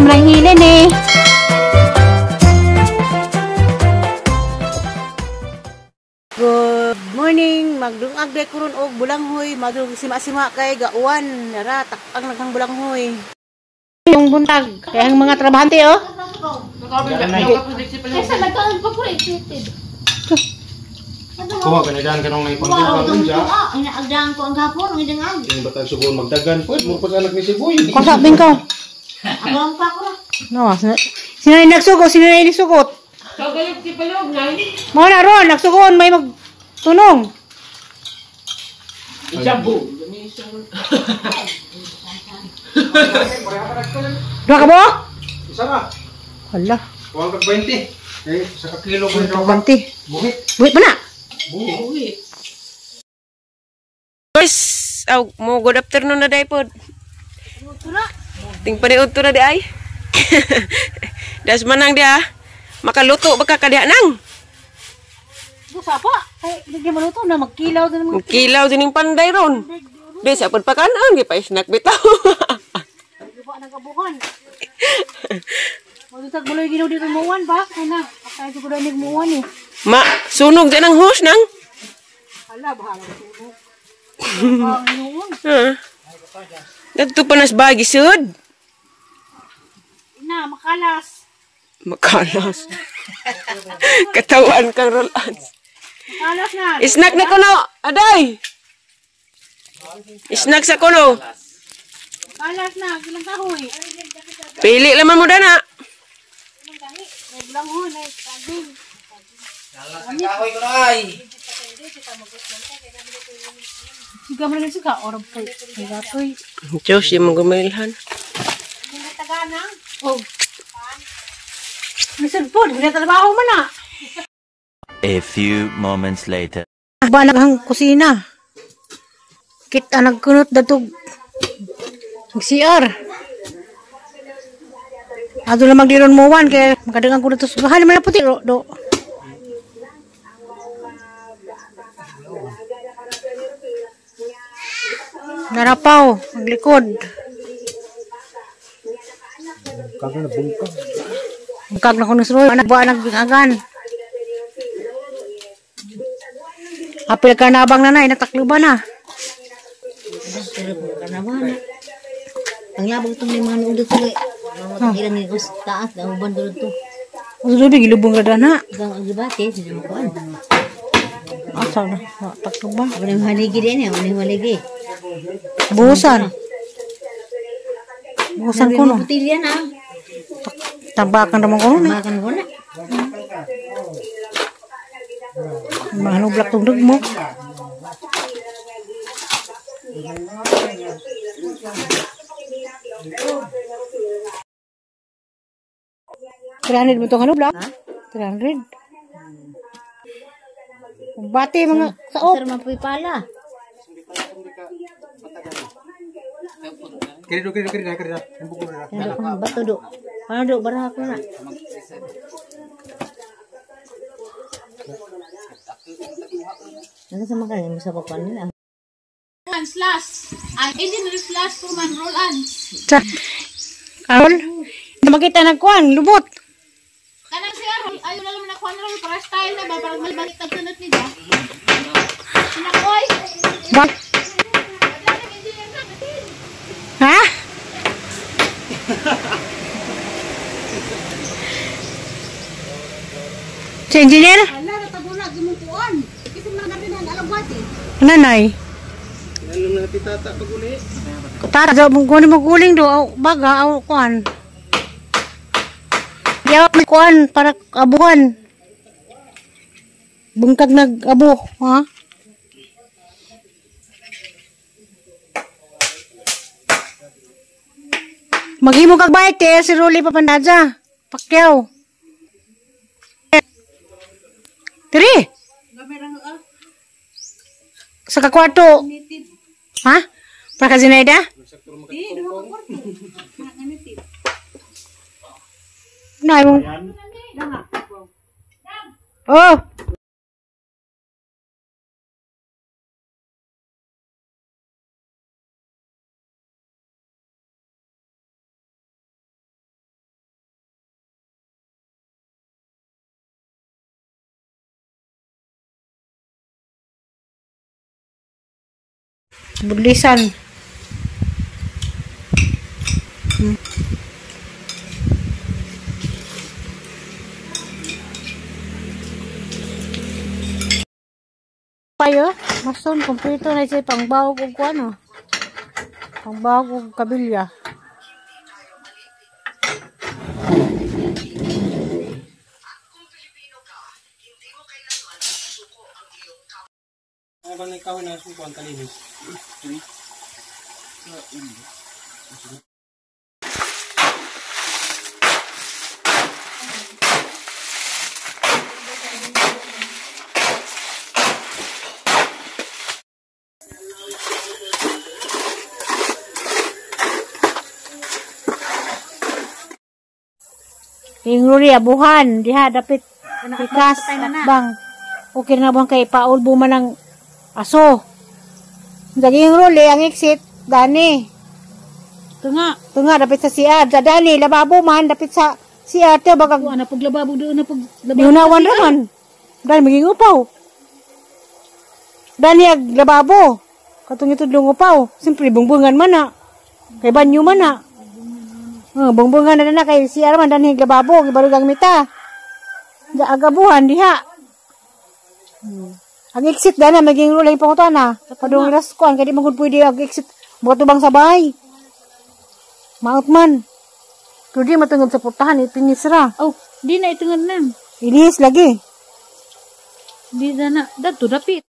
Lang hilin eh. Good morning. Magdungag day kuron og bulanghoy, madung sima-sima kay gauwan. Nara takang naghang bulanghoy. Yung buntag kay ang mga trabahante oh. Kaysa nagkaon pa ko excited. Kuha ka na dyan kanong naipangdugang unja. Inaagdahan ko ang gapon, ang idangag. Yung batang sugon magdagan po. Mura pa sa anak ni Siboy. Kasabing ko. Ako ang pa ko ra. No, sino yung nagsugot? Sino yung nagsugot? Kagalit si Palog, nay. Mo na ron, nagsugon may magtunong. Ijabu. Duha ka mo? Isa na. Hala, Kuha kag 20. Eh, sa kakilo ko ito. banti. Buhit. Buhit pa na. Buhit. Guys, aw, mo good afternoon na day pod. Ting paniudto na di ay. Das manang di ah. Makaluto ba ka kadiha nang? Busa pa. Ay, hindi maluto na magkilaw din mga Kilaw din yung panday ron. Di sa pod pakanon gi pa snack bitaw. guba ng kabukan. Magdutag buloy ginaw dito muwan ba? Ay na, patay ko danig muwan eh. Ma, sunog din ang hose nang. Hala, bahala ko sunog. Ang noon. Ha. Dagto pa nas bagi sud. Ina, makalas. Makalas. Katawan kang rolans. Makalas na. Snack na kuno, aday. Snack sa kuno. Makalas na, gilang kahoy. Pili laman mo dana. May bulanghoy, may saging. Kahoy ko na ay. Siga mo na siga, orab ko. Ay, gatoy. Diyos, yung mga gumailhan. Oh. Lisod po, di na trabaho man ah. A few moments later. Ba naghang kusina. Kita nagkunot datog. Ang CR. Ato lang magdiron mo wan kay makadangan ko dito sa bahay naman na puti do. Do. Narapaw, maglikod. Kag na bungkag. Bungkag na ko ng suroy, anak ba nagbigagan. Apil ka na bang nanay, natakluban na. Ang labog tong lima ni ulo tuloy. Mga ilang ni Gus taas ang uban dulod to. Ang subi, gilubong ka na. Ikaw ang gibate sila mo kuan. Asa na, takluban. Wala yung haligi din eh, wala yung haligi. Buhusan. Buhusan ko no. Putilya na. Tambakan naman ko no. Makan ko na. Mahanublak tong dugmo. 300 mo itong hanublak? 300. Bati mga saop. Sir man po'y pala. Kirido, kirido, kirido, kirido. Ang buko na. Ano ko bato do. Paano do baraha ko na. Ano sa mga mo sa pakuan nila? Slash. Ang engineer slash po man roll on. Sa Karol, hindi makita nagkuan, lubot. Kanang siya roll, ayaw na naman ako roll para style na ba para malbalik tag tunot nila. Sinakoy. Ba? Ha? Si engineer? Ala nataguna gimong kuan. Kasi man natin ang alagwati. Nanay. Ano na titata pag uli? Tara, daw mo kunin mo guling do, aw, baga, aw, kuan. Yaw, may kuan, para abuhan. Bungkag nag-abo, ha? Maghimo kag bike, te, si Rolly Papandaja. Pakyaw. Tiri! Sa kakwarto. Ha? Para ka Zinaida? Na, yung... Oh! Bulisan. Payo, mason kompleto na siya pangbawog og kuan oh. Pangbawog og kabilya. Ano ba na ikaw na sukuan kalinis? Ingruri abuhan diha dapit pikas bang. Okay na bang kay paulbo man ang aso. Daging ruli ang exit dani. Tunga. Tunga dapit sa CR da dani lababo man dapit sa CR te baka Ana pag lababo doon na pag lababo. Yunawan raman. Dani maging upaw. Dani ag lababo. Katong itudlong upaw. Siyempre bungbungan man na. Kay banyo man na. Oh, bungbungan na na kay CR man dani ag lababo gibarugang mita. Da agabuhan diha. Ang exit dana maging rulay pangutana. Padung ras kuan kay di man gud pwede ag exit buhat bang sa bahay. Maot man. Pero di matungod sa putahan ipinis ra. Oh, di na itungod na. Ilis lagi. Di na na. Dadto dapit.